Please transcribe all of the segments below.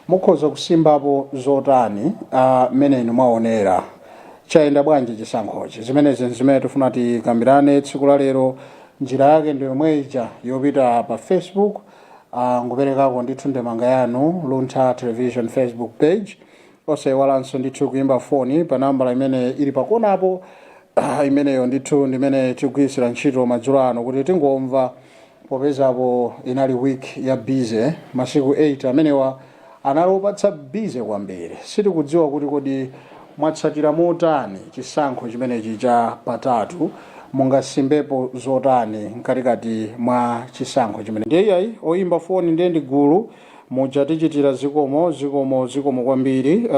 Mukhoza kusimbapo zotani mmene inu mwaonera? Chayenda bwanji chisankhochi? Zimenezi zimene tifuna tikambirane tsiku la lero. Njira yake ndi yomwe ija yopita pa Facebook, nguperekako ndithu ndemanga yanu, Luntha Television Facebook page. Osayiwalanso ndithu kuyimba foni pa nambala imene ili pakonapo. Imeneyo ndithu ndimene tikugwiritsira ntchito madzulo ano kuti tingomva, popezapo inali week ya busy. Masiku 8 amenewa anali opatsa busy kwambiri. Sitikudziwa kuti kodi mwatsatira motani chisankho chimenechi cha patatu, mungasimbepo zotani mkatikati mwa chisankho chimene. Ndiye iyayi, oyimba foni ndiye ndi gulu muja tichitira. Zikomo, zikomo, zikomo kwambiri.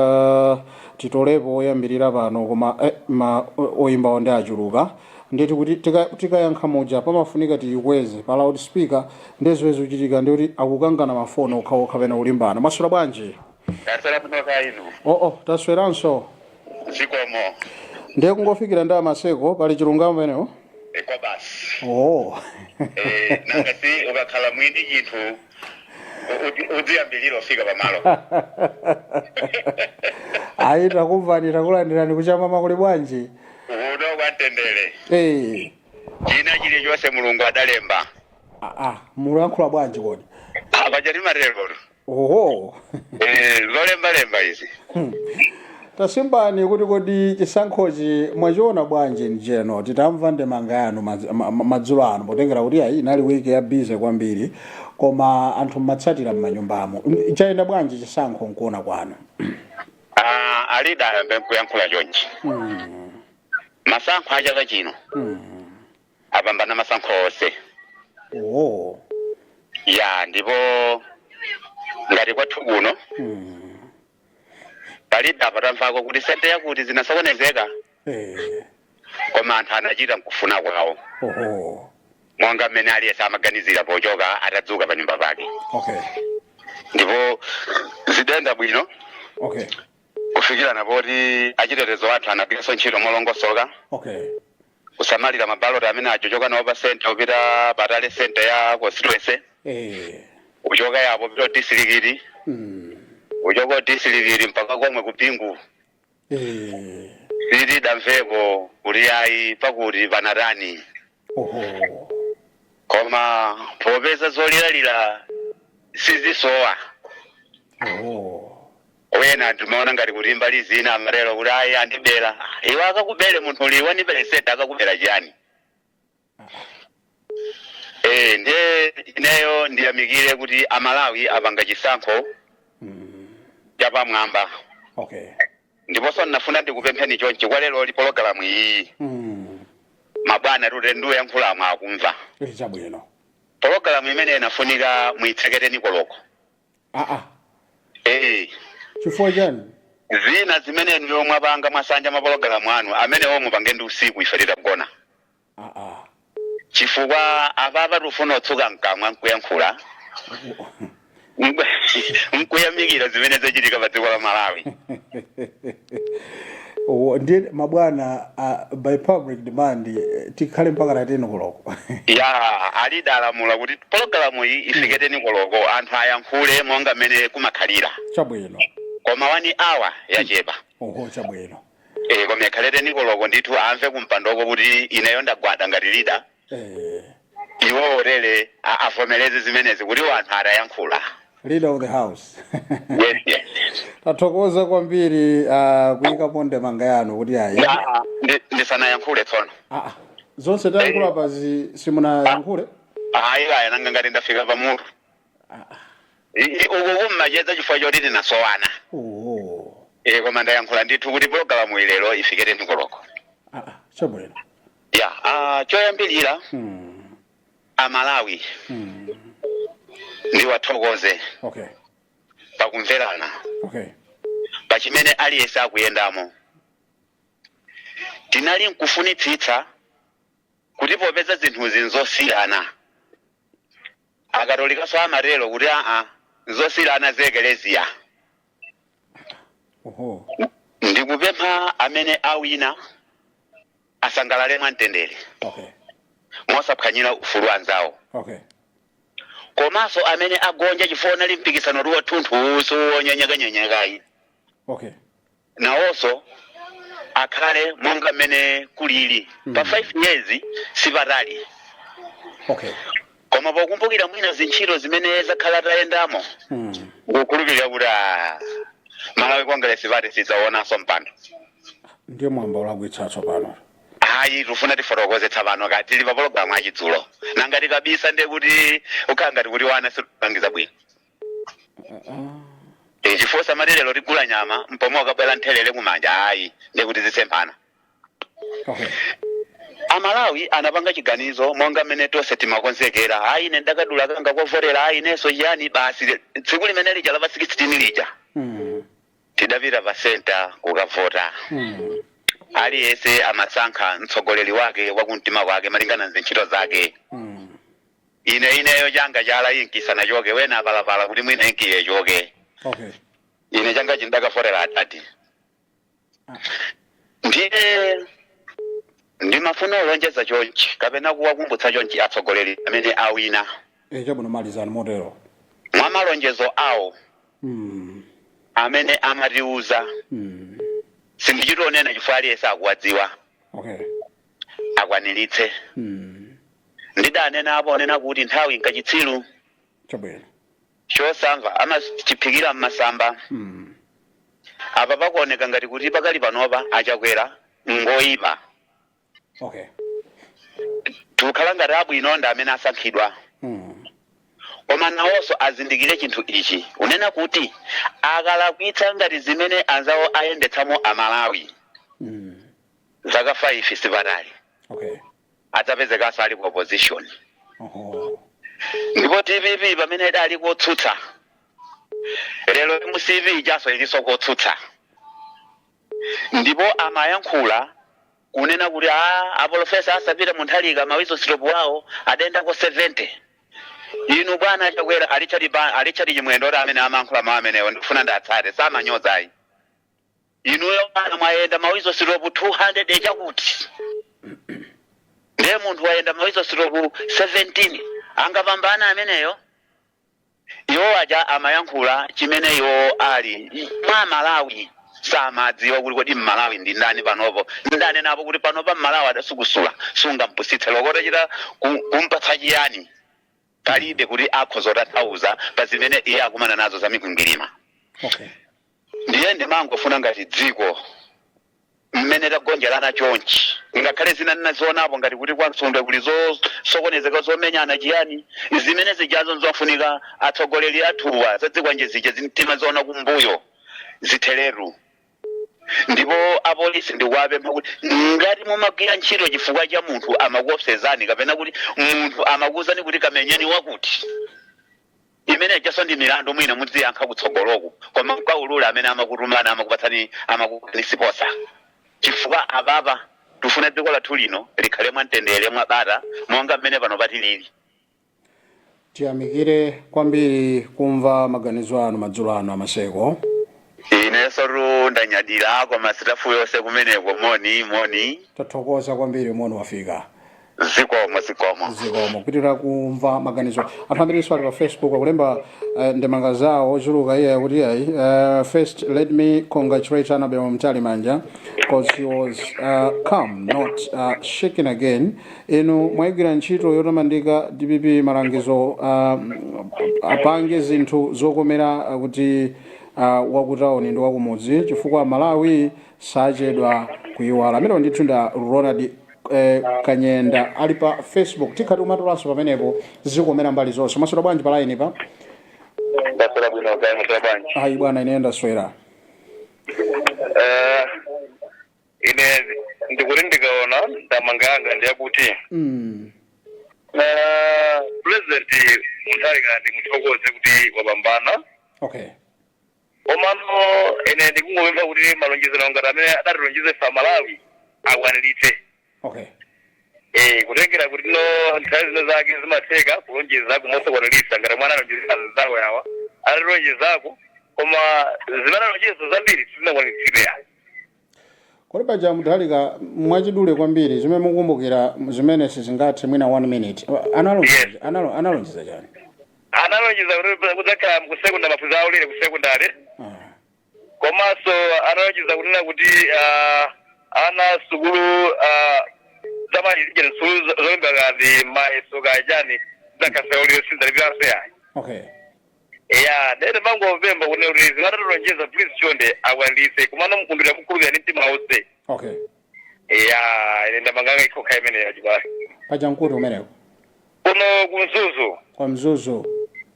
Titolepo oyambirira pano, koma ma oyimbawo ndi achuluka. Nditi kuti tikayankha muja pamafunika tiyikweze pa loudspeaker. Ndizo zikuchitika, ndikuti akukangana mafoni okhaokha pena kulimbana. Mwaswera bwanji? Taswera bwino, kaya inu? Oo, tasweranso. Zikomo. Ndiye kungofikira ndi amaseko, pali chilungamo penewo. Kwa basi. Oh. Nanga si ukakhala mwini chinthu udziyambilira ufika pamalo. Ayi, takumvani, takulandirani. Kuchamama kuli bwanji? Uno kwantendere. Eh. China chilichonse Mulungu adalemba. Ah, mulankhula bwanji kodi? Apaja timatero. Oho. Zolembalemba izi. Tasimbani kuti kodi chisankhochi mwachiona bwanji njeno? Titamva ndemanga yanu madzulo ano, potengera kuti ayi, inali wiki ya busy kwambiri, koma anthu mmatsatira m'manyumbamo. Chayenda bwanji chisankho nkuona kwanu? Ah, alida ayambe nkuyankhula chonchi. Masankho a chaka chino apambana masankho onse. Oh. Ya, ndipo ngati kwathu kuno palibe apa tamvako kuti centre yakuti zinasokonezeka. Koma anthu anachita mkufuna kwawo monga mmene aliyense amaganizira pochoka atadzuka pa nyumba pake. Ndipo zidayenda bwino kufikira napoti achitetezo athu anagwiranso ntchito molongosoka kusamalira mabaloti amene achochoka nawo pa centre kupita pa tally centre ya constituency, kuchoka yapo pita district, kuchoka district mpaka komwe kupingu. Sitidamveko kuti ayi, pakuti panatani. Koma popeza zoliralira sizisowa, wena timaona ngati kuti mbali zina amatero kuti ayi, andibera. Iwe akakubere munthu uli 1% akakubera chiyani? Ndiye ineyo ndiyamikire kuti Amalawi apanga chisankho chapamwamba. Ndiponso ndinafuna ndikupempheni chonchi kwa lero li pologalamu iyi, mabwana, tute ndiuyankhulamo akumva. Chabwino. Pologalamu imene inafunika muitsekere 10 koloko. Ah ah. Eh. Chifukwa chani? Zina zimene ndiyo mwapanga, mwasanja mapologalamu anu amenewo, mupange ndi usiku ife titagona. Ah ah. Chifukwa apapa tifuna kutsuka mkamwa nkuyankhula, nkuyamikira zimene zachitika pa dziko la Malawi. Oh, ndiye mabwana, by public demand, tikhale mpaka na 10 koloko? Ya, alidalamula kuti pologalamu iyi ifike 10 koloko, anthu ayankhule monga mmene kumakhalira. Chabwino. Koma 1 hour yachepa. Oho, chabwino. Eh, koma ikhale 10 koloko ndithu, amve kumpandoko kuti ineyo ndagwada ngati leader. Iwo orere avomereze zimenezi kuti anthu atayankhula. Leader of the house. Yes. Tathokoza kwambiri kuyikapo ndemanga yanu kuti ayi. Ya, ndisanayankhule tsono. Ah, ah. Zonse tayankhula pazi simunayankhule? Ayi, kaya, nanga ngati ndafika pamutu uku kummacheza chifukwa choti tinasowana. Oh. Eh, koma ndayankhula ndithu kuti pologalamu ilero ifike 10 koloko. Ah, ah, chabwino. Ya, choyambirira, Amalawi ndiwathokoze pakumverana pachimene aliyense akuyendamo. Tinali nkufunitsitsa kuti popeza zinthuzi nzosiyana, Akatolikaso amatero kuti aa, nzosiyana za ekeleziya. Ndikupempha amene awina asangalale mwamtendere mosaphwanyira ufulu anzawo. Komanso amene agonja, chifukwa unali mpikisano wathunthu, siwonyenyekanyenyekayi, nawonso akhale monga mmene kulili pa 5 years, sipatali. Koma pokumbukira mwina zintchito zimene zakhala tayendamo, ndikukhulupirira kuti Malawi Congress Party sidzaonanso mpando. Ndiye mwamba ulakwitsa tsopano. Ayi, tifuna tifotokoze tsapano ka tili pa pologalamu achidzulo. Nangati kabisa, ndiye kuti ukhala ngati kuti wana situpangiza bwino. Chifukwa samati lero tigula nyama mpomwe ukabwera nthelere kumanja, ayi, ndiye kuti zisemphana. Amalawi anapanga chiganizo monga mmene tonse timakonzekera. Ayi, ine ndakadula kanga kovotera, ayi, inenso chiyani, basi, tsiku limene lija la pa 16 lija tidapita pa center kukavota. Aliyense amasankha mtsogoleri wake wakumtima kwake malingana ndi ntchito zake. Ineyo changa chala inki sanachoke, wena apalapala kuti mwina inki ichoke. Ine changa chindakavotera atati. Ndiye ndimafuna ulonjeza chonchi kapena kuwakumbutsa chonchi atsogoleri amene awina. Chabwino, malizani motero. Mwa malonjezo awo amene amatiuza, sindichitonena chifukwa aliyense akuwadziwa, akwaniritse. Ndidanena apo onena kuti nthawi nkachitsiru chosamva amachiphikira mmasamba. Apa pakuoneka ngati kuti pakali panopa Achakwera ngoyipa. Tikukhala ngati abwino ndi amene asankhidwa. Koma nawonso azindikire chinthu ichi, unena kuti akalakwitsa ngati zimene anzawo ayendetsamo Amalawi, zaka 5 sipatali, adzapezekanso ali ku opposition. Ndipo DPP pamene idali kotsutsa, lero MCP ijaso ilinso kotsutsa, ndipo amayankhula kunena kuti a aprofesa asapita Mutharika ma whistle stop wawo adayendako 70. Inu bwana Chakwera, a Richard Chimwendo oti amene amayankhula mawu amenewo, ndikufuna ndatsate, samanyozayi. Inuyo bwana mwayenda ma whistle stop 200 chakuti, ndiye munthu wayenda ma whistle stop 17 angapambana ameneyo? Iwo aja amayankhula chimene iwo ali mwa Malawi, samadziwa kuti kodi Mmalawi ndi ndani panopo. Ndanenapo kuti panopa Mmalawi adasukusula, sungampusitse lokotachita kumpatsa chiyani, palibe kuti akhoza kutanthauza pa zimene iye akumana nazo za mikwingwirima. Ndiye ndimangofuna ngati dziko mmene tagonjerana chonchi, ngakhale zina ndinazionapo ngati kuti kwa Msundwe kuli zosokonezeka, zomenyana chiyani, zimene zijazo nzofunika atsogoleri athuwa zadzikwanje zija timaziona kumbuyo zitheretu. Ndipo apolisi ndikuwapempha kuti ngati mumagwira ntchito chifukwa cha munthu amakuopsezani kapena kuti munthu amakuwuzani kuti kamenyeni wakuti, imene jaso ndi milandu, mwina mudziyankha kutsogoloku, koma mkaulula amene amakutumana, amakupatsani, amakupani sponsor, chifukwa apapa tifuna dziko lathu lino likhale mwamtendere, mwabata, monga mmene pano patilili. Tiyamikire kwambiri kumva maganizo anu madzulo ano, Amaseko. Inenso tu ndanyadira, koma staff yonse kumeneko, moni moni. Tathokoza kwambiri, moni wafika. Zikomo, zikomo. Zikomo. Kupitirira kumva maganizo anthu ambiriso ali pa Facebook akulemba ndemanga zawo ochuluka. Iye akuti ayi, "First let me congratulate Annabel Mtalimanja because he was calm, not shaken again. Inu mwayigwira ntchito yotamandika. DPP malangizo, apange zinthu zokomera kuti wakutauni ndi wakumudzi, chifukwa Malawi sachedwa kuyiwala." Amenewo ndithu nda Ronald Kanyenda ali pa Facebook. Tikhati umatolanso pamenepo, zikomera mbali zonse. Mwaswera bwanji pa line pa? Ndaswera bwino, kaya mwaswera bwanji? Ayi bwana, ine ndaswera. Ine ndikuti ndikaona ndamanga yanga ndiyakuti President Mutharika ndimuthokoze kuti wapambana. Komano ine ndikungopempha kuti malonjezano ngati amene adatilonjeza ife Amalawi akwaniritse. Kutengera kuti no nthawi zino zake zimatheka kulonjeza kumosakwaniritsa, ngati mwana alonjeza anzawo yawa atalonjezako, koma zimene alonjeza zambiri sizinakwaniritsidwe yani. Kodi paja Mutharika, mwachidule kwambiri, zimene mukumbukira zimene sizingathe mwina 1 minute, analonjeza analonjeza chani? Analonjeza kuti kudzakhala kusekondari maphunziro aulere ku sekondari. Komanso analonjeza kunena kuti ana sukulu zamachitira sukulu zolemba ngati mayeso kachani zidzakhala aulere, sinzalipiranso yayi. Ya, ndene mangopemba kunena kuti zimatalonjeza, please chonde akwaniritse, komano mkundira kukhulupirira ndi mtima wonse. Ya, ine ndamanganga ikhokha imeneyo chibale. Paja nkuti umeneko? Kuno ku Mzuzu. Kwa Mzuzu.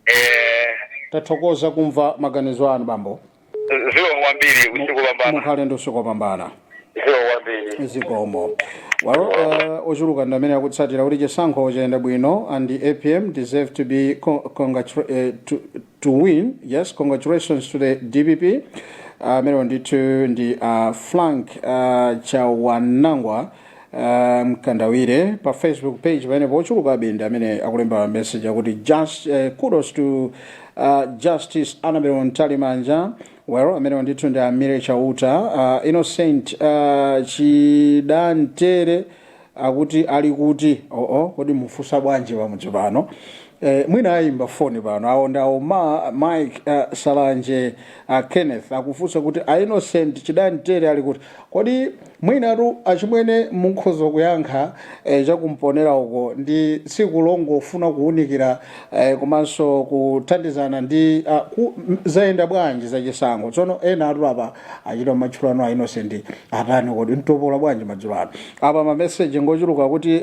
Eh. Tathokoza kumva maganizo anu, bambo. Zikomo kwambiri, usiku pambana. Mukhale ndi usiku wopambana. Zikomo kwambiri. Zikomo. Well, ochuluka ndi amene akutsatira kuti chisankho chayenda bwino and the APM deserve to be to win. Yes, congratulations to the DPP. Amenewo ndithu ndi Frank Chawanangwa Mkandawire pa Facebook page pamenepo. Ochulukabe ndi amene akulemba message akuti just kudos to Justice Annabel Mtalimanja. Well, amenewo ndithu ndi Amire Chauta. Innocent Chidantere akuti ali kuti? Oo, kodi mufunsa bwanji pamudzi pano? Mwina ayimba foni pano. Awo ndawo ma Mike Salanje Kenneth akufunsa kuti a Innocent Chidantere ali kuti. Kodi mwinatu achimwene mukhoza kuyankha chakumponera uko? Ndi tsiku longofuna kuwunikira komanso kuthandizana ndi zayenda bwanji zachisankho. Tsono ena atu apa achita matchulano a Innocent atani? Kodi mtopola bwanji madzulo ano? Apa mameseji ngochuluka kuti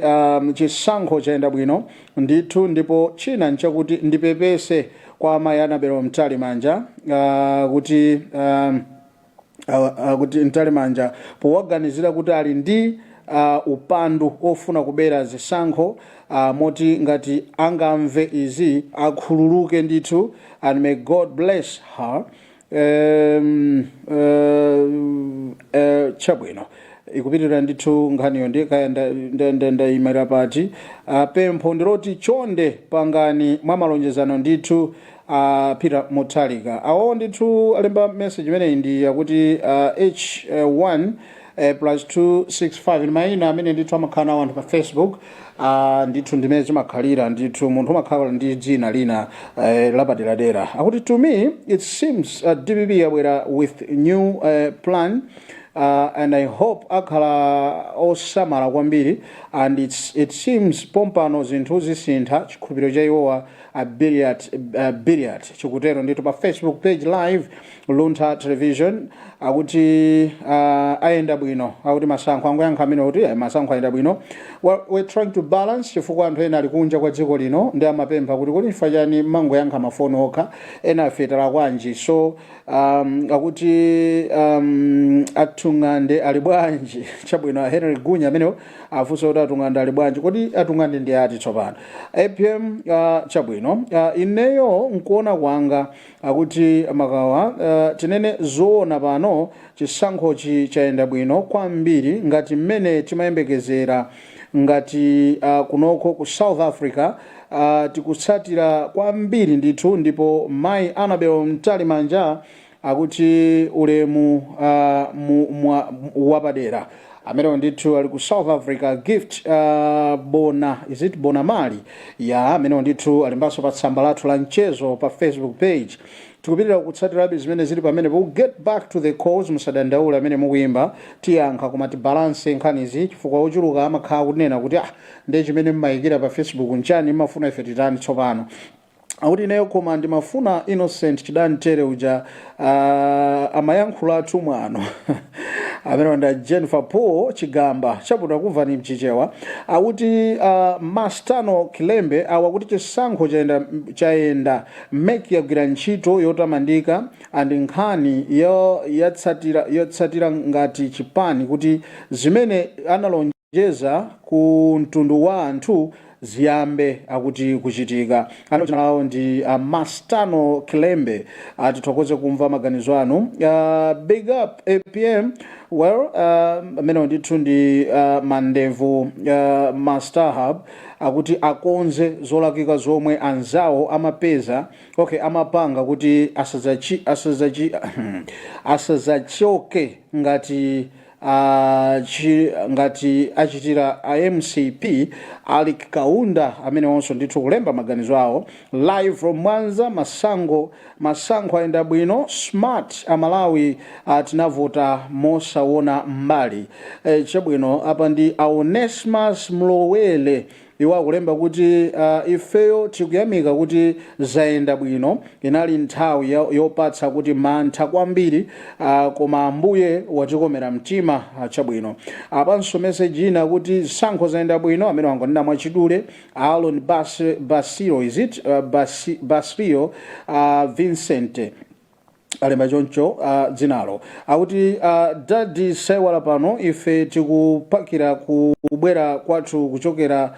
chisankho chayenda bwino ndithu, ndipo china nchakuti ndipepese kwa amayi Annabel Mtalimanja kuti kuti Mtalimanja powaganizira kuti ali ndi upandu ofuna kubera zisankho, moti ngati angamve izi akhululuke ndithu, and may God bless her. Chabwino, ikupitirira ndithu nkhaniyo ndi kaya ndayimira pati. Pempho ndiloti chonde pangani mwa malonjezano ndithu Peter Mutharika. Awo ndithu alemba message imeneyi ndi yakuti H1 plus 265 ndi mayina amene ndithu amakhala nawo anthu pa Facebook. Ndithu ndimene zimakhalira ndithu, munthu umakhala ndi dzina lina lapaderadera. Akuti to me it seems DPP yabwera with new plan and I hope akhala osamala kwambiri, and it seems pompano zinthu zisintha, chikhulupiriro cha iwowa a Billiat, Billiat chikutero ndithu. Pa Facebook page live Luntha Television akuti ayenda bwino, akuti masankho angoyankha amene kuti masankho ayenda bwino. Well, we're trying to balance chifukwa anthu ena ali kunja kwa dziko lino ndi amapempha kuti kodi chifukwa chani mangoyankha mafoni okha, ena afe talakwanji? So akuti atung'ande ali bwanji? Chabwino, a Henry Gunya amenewo afunsa kuti atung'ande ali bwanji. Kodi atung'ande ndi ati tsopano? APM chabwino. Ineyo nkuona kwanga, akuti Makawa, tinene zoona pano chisankhochi chayenda bwino kwambiri ngati mmene timayembekezera. Ngati kunoko ku South Africa tikutsatira kwambiri ndithu, ndipo mayi Annabel Mtalimanja akuti ulemu wapadera. Amenewo ndithu ali ku South Africa, Gift Bona, is it Bonamali? Ya, amenewo ndithu alimbanso pa tsamba lathu la mchezo pa Facebook page. Tikupitirira kutsatirabe zimene zili pamene. We'll get back to the calls, musadandaule amene mukuyimba, tiyankha, koma tibalance nkhanizi chifukwa ochuluka amakhala kunena kuti ah, ndiye chimene mmayikira pa Facebook nchani? Mmafuna ife titani tsopano? Akuti ineyo koma ndimafuna Innocent Chidantere uja amayankhula mwano. Amene ndi Jennifer Paul Chigamba chaputa kumva ni mchichewa. Akuti Mastano Kilembe awa kuti chisankho chayenda, chayenda. MEC yagwira ntchito yotamandika, and nkhani yotsatira ngati chipani kuti zimene analonjeza ku mtundu wa anthu ziyambe akuti kuchitika. Ano ndi Mastano Kilembe. Tithokoze kumva maganizo anu. Big up APM. Well, amenewo ndithu ndi Mandevu Master Hub. Akuti akonze zolakika zomwe anzawo amapeza, okay, amapanga kuti asazachoke ngati Ngati achitira a MCP Alik Kaunda, amene onso ndithu kulemba maganizo awo. Live from Mwanza, masango masankho ayenda bwino, smart Amalawi, tinavota mosaona mbali. Chabwino, apa ndi Aonesmus Mlowele, iwo akulemba kuti ifeyo tikuyamika kuti zayenda bwino. Inali nthawi yopatsa kuti mantha kwambiri, koma Ambuye watikomera mtima. Chabwino, apanso message ina kuti zisankho zayenda bwino, amene wangonena mwachidule Alon Basiro, is it Basrio Vincent alemba choncho dzinalo, akuti dadi saiwala pano ife tikupakira kubwera kwathu kuchokera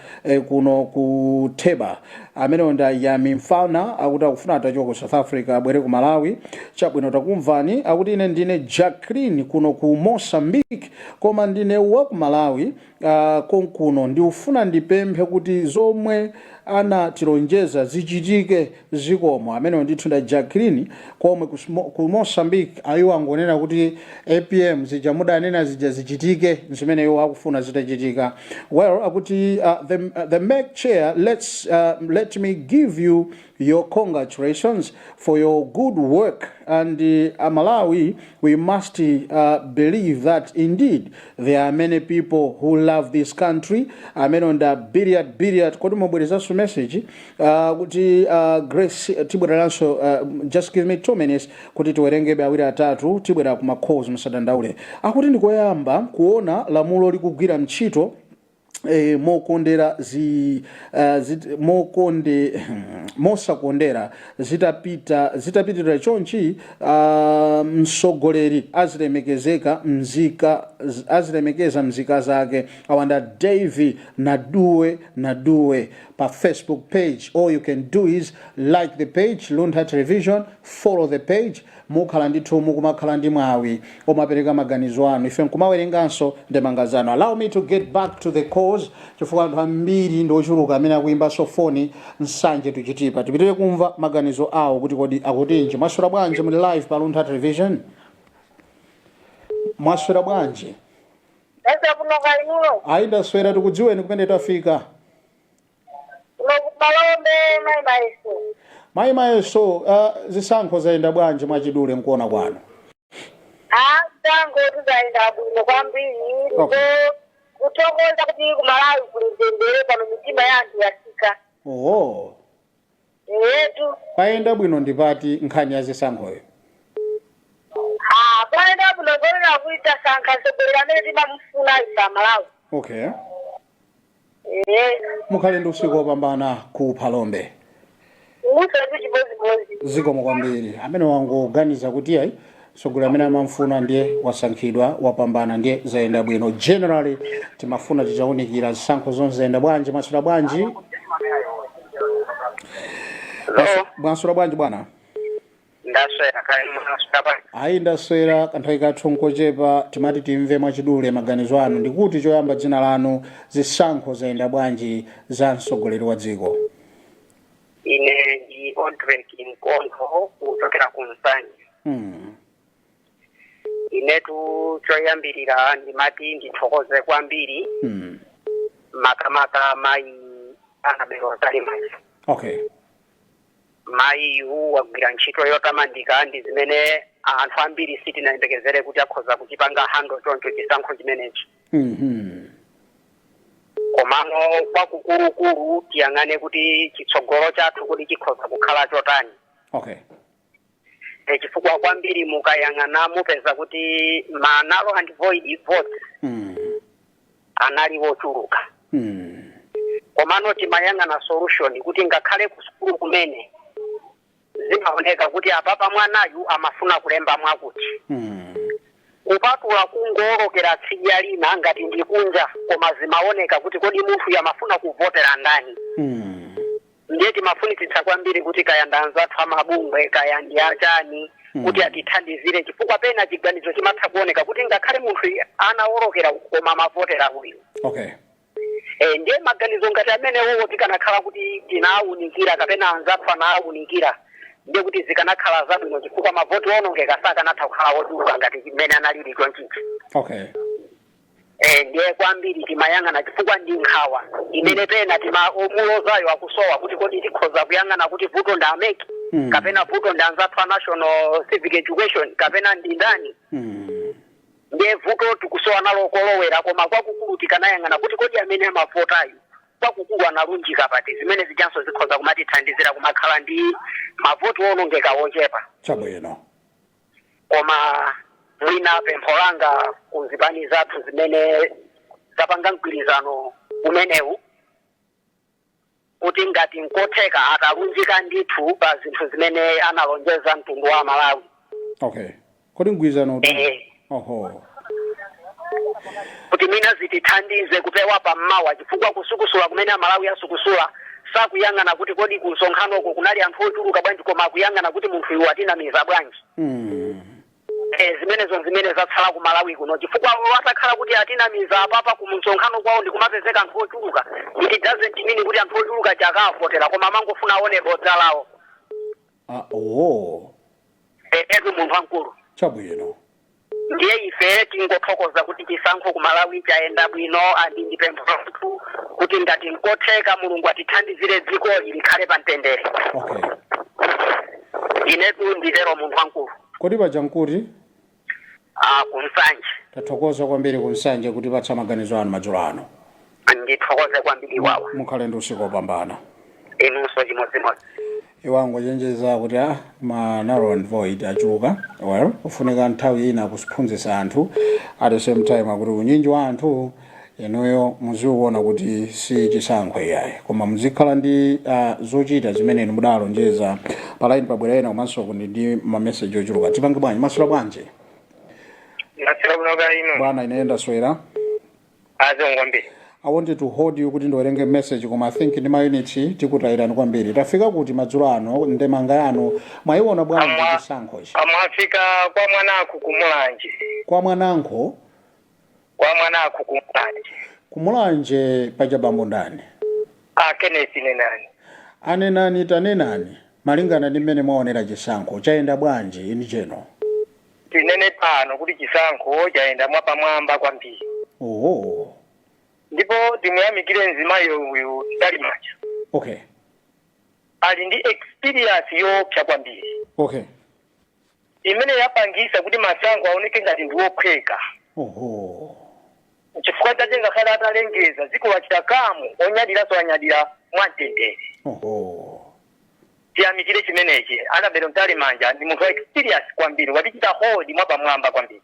kuno ku Theba. Amenewo ndi Yami Mfana, akuti akufuna atachoka ku South Africa abwere ku Malawi. Chabwino, takumvani. Akuti ine ndine Jacqueline kuno ku Mozambique, koma ndine wa ku Malawi konkuno. Ndikufuna ndipemphe kuti zomwe anatilonjeza zichitike, zikomo. Amenewo ndithu nda Jacqueline komwe ku Mozambique. Ayiwo angonena kuti APM, zija mudanena zija zichitike, zimene iwo akufuna zitachitika. Well, akuti the MEC chair, let me give you your congratulations for your good work, and Malawi, we must believe that indeed there are many people who love this country. Amene nda Billiard Billiard. Kodi mubwerezanso message kuti Grace, tibwereranso, just give me 2 minutes kuti tiwerengebe awiri atatu, tibwera kuma calls, musadandaule. Akuti ndikoyamba kuona lamulo likugwira ntchito mokondera zi, zit, mokonde mosakondera, zitapita zitapitirira chonchi, mtsogoleri azilemekezeka mzika, azilemekeza mzika zake. Awanda Davy Naduwe Naduwe pa Facebook page. All you can do is like the page, Luntha Television, follow the page, mukhala ndithu mukumakhala ndi mwawi omapereka maganizo anu, ife nkumawerenganso ndemanga zanu. Allow me to get back to the calls, chifukwa anthu ambiri ndi ochuluka amene akuyimbanso foni. Nsanje tuchitipa, tipitire kumva maganizo awo kuti kodi akutinji. Mwaswera bwanji? Muli live pa Luntha Television. Mwaswera bwanji? Ese kuno kainulo. Ayi, ndaswera. Tikudziweni, kumene tafika? Kuno kumalombe, mai Maiso. Mayi Mayeso, zisankho zayenda bwanji mwachidule nkuona kwanu? Ah, zisankho tizayenda bwino kwambiri. Ndipo kuthokoza kuti kuMalawi kuli mtendere pano, mitima ya anthu yasika. Oho. Etu. Payenda bwino ndipati nkhani ya zisankhoyo? Ah, payenda bwino ponena kuti tasankha mtsogoleri amene timamufuna ife Amalawi. Okay. Ee. Mukhale ndi usiku wopambana ku Phalombe. Musetu chimodzimodzi. Zikomo kwambiri. Amene wangoganiza kuti ayi, mtsogoleri amene amamfuna ndiye wasankhidwa, wapambana, ndiye zayenda bwino. Generally timafuna titawunikira zisankho zonse zayenda bwanji. Mwaswera bwanji? Hello. Mwaswera bwanji, bwana? Ndaswera kale, mwaswera bwanji? Ayi, ndaswera. Kanthawi kathu nkochepa, timati timve mwachidule maganizo anu. Ndikuti choyamba dzina lanu, zisankho zayenda bwanji za mtsogoleri wa dziko? Ine ndi Odrek Mkontho kuchokera ku Nsanje. Inetu choyambirira ndimati ndithokoze kwambiri, makamaka mayi Annabel Mtalimanja. Mayiyu wagwira ntchito yotamandika, ndi zimene anthu ambiri sitinayembekezere kuti akhoza kuchipanga handle choncho chisankho chimenechi. Komano kwakukulukulu tiyang'ane kuti chitsogolo chathu kuti chikhoza kukhala chotani. Chifukwa kwambiri mukayang'ana mupeza kuti ma null and void votes anali wochuluka. Komano timayang'ana solution kuti ngakhale ku sukulu kumene zimaoneka kuti apapa mwanayu amafuna kulemba mwakuti, kupatula kungowolokera tsidya lina ngati ndi kunja, koma zimaoneka kuti kodi munthu amafuna kuvotera ndani. Ndiye timafunitsitsa kwambiri kuti kaya ndi anzathu amabungwe, kaya ndi achani, kuti atithandizire, chifukwa pena chiganizo chimatha kuoneka kuti ngakhale munthu anawolokera koma amavotera uyu. Ndiye maganizo ngati amenewowo tikanakhala kuti tinawunikira kapena anzathu anawunikira, Ndiye kuti zikanakhala zabwino, chifukwa mavoti owonongeka sakanatha kukhala ochuluka ngati mmene analili chonchichi. Ndiye kwambiri timayang'ana, chifukwa ndi nkhawa imene pena tima omulozayo akusowa kuti kodi tikhoza kuyang'ana kuti vuto ndi a MEC kapena vuto ndi anzathu a National Civic Education kapena ndi ndani. Ndiye vuto tikusowa nalo kolowera, koma kwakukulu tikanayang'ana kuti kodi amene amavotayo kwakukulu analunjika pati, zimene zijanso zikhoza kumatithandizira kumakhala ndi mavoti owonongeka ochepa. Koma mwina pempho langa ku zipani zathu zimene zapanga mgwirizano umenewu, kuti ngati nkotheka atalunjika ndithu pa zinthu zimene analonjeza mtundu wa Malawi. Okay, kodi mgwirizano utani? Oho. Kuti mwina zitithandize kupewa pammawa, chifukwa kusukusula kumene Amalawi asukusula, sakuyang'ana kuti kodi ku msonkhanoko kunali anthu ochuluka bwanji, koma akuyang'ana kuti munthu iwu atinamiza bwanji. Zimenezo zimene zatsala ku Malawi kuno, chifukwa atakhala kuti atinamiza apapa ku msonkhano kwawo ndi kumapezeka anthu ochuluka, it doesn't mean kuti anthu ochuluka chakavotera, koma amangofuna aone bodza lawo. Ah, oh. Etu, munthu wamkulu. Ndiye ife tingothokoza kuti chisankho ku Malawi chayenda bwino, andi ndi pempho lathu kuti ngati nkotheka Mulungu atithandizire dzikoli likhale pa mtendere. Inetu nditero, munthu wamkulu. Kodi paja nkuti? Ah, kuMsanje. Tathokoza kwambiri kuMsanje kuti patsa maganizo anu madzulo ano. Ndithokoze kwambiri wawa. Mukhale ndi usiku wopambana. Inunso chimodzimodzi. Iwango chenjeza kuti ma null and void achuluka. Well, kufunika nthawi ina kuphunzitsa anthu. At the same time akuti unyinji wa anthu inuyo muziuona kuti si chisankho iyayi, koma muzikhala ndi zochita zimene inu mudalonjeza. Pa line pabwera ena, komanso kuti ndi mameseji ochuluka. Tipange bwanji? Maswera bwanji? Ndaswera kuno ka ino. Bwana, ine ndaswera. Azongo kwambiri. I wanted to hold you kuti ndiwerenge message, koma I think ndi ma units tikutayirani kwambiri. Tafika kuti madzulo ano? Ndemanga yanu, mwayiona bwanji chisankho ichi? Amwafika kwa Mwanankho kuMulanje. Kwa Mwanankho? Kwa Mwanankho kuMulanje. KuMulanje paja bambo ndani? A Kenneth Nenani. Anenani, tanenani malingana ndi mmene mwaonera, chisankho chayenda bwanji in general? Tinene pano kuti chisankho chayenda mwapamwamba kwambiri. Ndipo timuyamikire mzimayi uyu Mtalimanja. Ali ndi experience yoopsa kwambiri imene yapangisa kuti masankho aoneke ngati ndi wophweka. Chifukwa chache ngakhale atalengeza, dziko lachita calm, onyadiranso anyadira mwamtendere. Tiyamikire chimenechi. Annabel Mtalimanja ndi munthu wa experience kwambiri, watichita hold mwapamwamba kwambiri.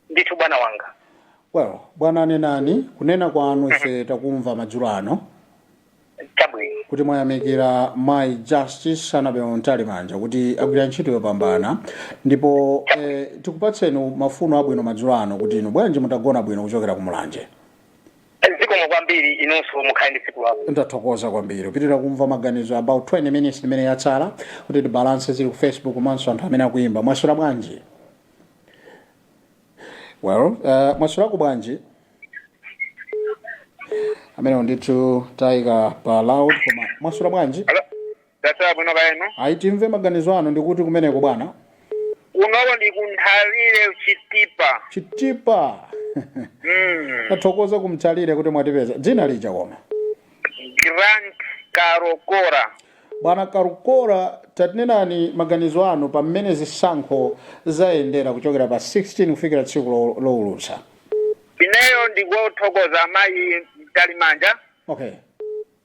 Ndithu, bwana wanga. Well, bwana Nenani, kunena kwanu ife takumva madzulo ano. Chabwino. Kuti mwayamikira Mai Justice Annabel Mtalimanja kuti agwira ntchito yopambana, ndipo tikupatseni mafuno abwino madzulo ano kuti inu bwanji mutagona bwino kuchokera kuMulanje. Zikomo kwambiri, inunso mukhale ndi tsiku labwino. Ndathokoza kwambiri. Kupitirira kumva maganizo about 20 minutes imene yatsala kuti tibalance zili ku Facebook komanso anthu amene akuyimba. Mwaswera bwanji? Well, mwaswerako bwanji? Amenewo ndithu tayika pa loud, koma mwaswera bwanji? Ndaswera bwino, kaenu? Ayi, timve maganizo anu. Ndikuti kumeneko, bwana? Kunoko ndi kuNthalire, Chitipa. Chitipa. Tathokoza kuMthalire kuti mwatipeza. Dzina lija koma? Grant Karokora. Bwana Karokora, tatinenani maganizo anu pa mmene zisankho zayendera kuchokera pa 16 kufikira tsiku lowulutsa. Ineyo ndikuthokoza amayi Mtalimanja.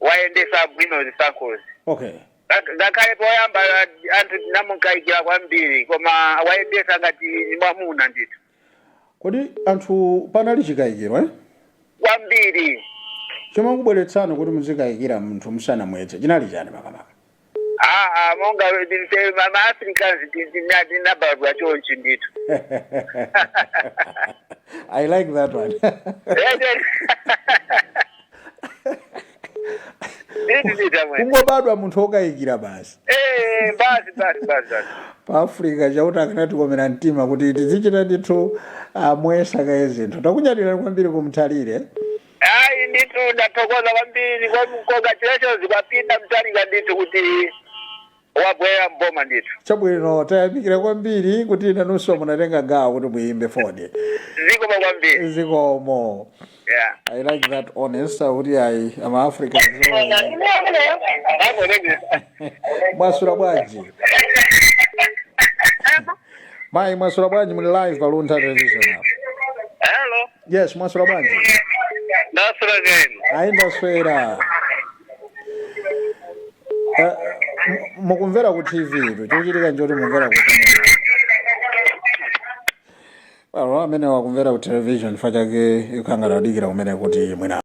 Wayendesa bwino zisankhozi. Ngakhale poyamba anthu tinamukayikira kwambiri, koma wayendesa ngati ni mwamuna ndithu. Kodi anthu panali chikayikiro, eh? Kwambiri. Chomakubweretsani kuti muzikayikira munthu musanamwetse chinali chani makamaka? Aa, monga ma Africans tinabadwa chonchi ndithu. I like that one. Ndithu ndithu, amwene. Kungobadwa munthu wokayikira basi. Eh, basi basi basi basi. Pa Africa Chauta akanatikomera mtima kuti tizichita ndithu amwesa kaye zinthu. Takunyadirani kwambiri kuMthalire. Ayi ndithu, ndathokoza kwambiri. Congratulations kwa Peter Mutharika ndithu kuti Wabwera mboma ndithu. Chabwino, tayamikira kwambiri kuti nanunso munatenga gawo kuti muyimbe foni. Zikomo kwambiri. Zikomo. I like that honest kuti ayi, ama Africans. Mwaswera bwanji, mayi? Mwaswera bwanji? Muli live pa Luntha Television apo. Hello. Yes, mwaswera bwanji? Ndaswera zenu? Ayi, ndaswera. Mukumvera ku TV tu, chochitika njoti mumvera ku TV. Well, amene wakumvera ku television fa chake ikhangala adikira kumene kuti mwina.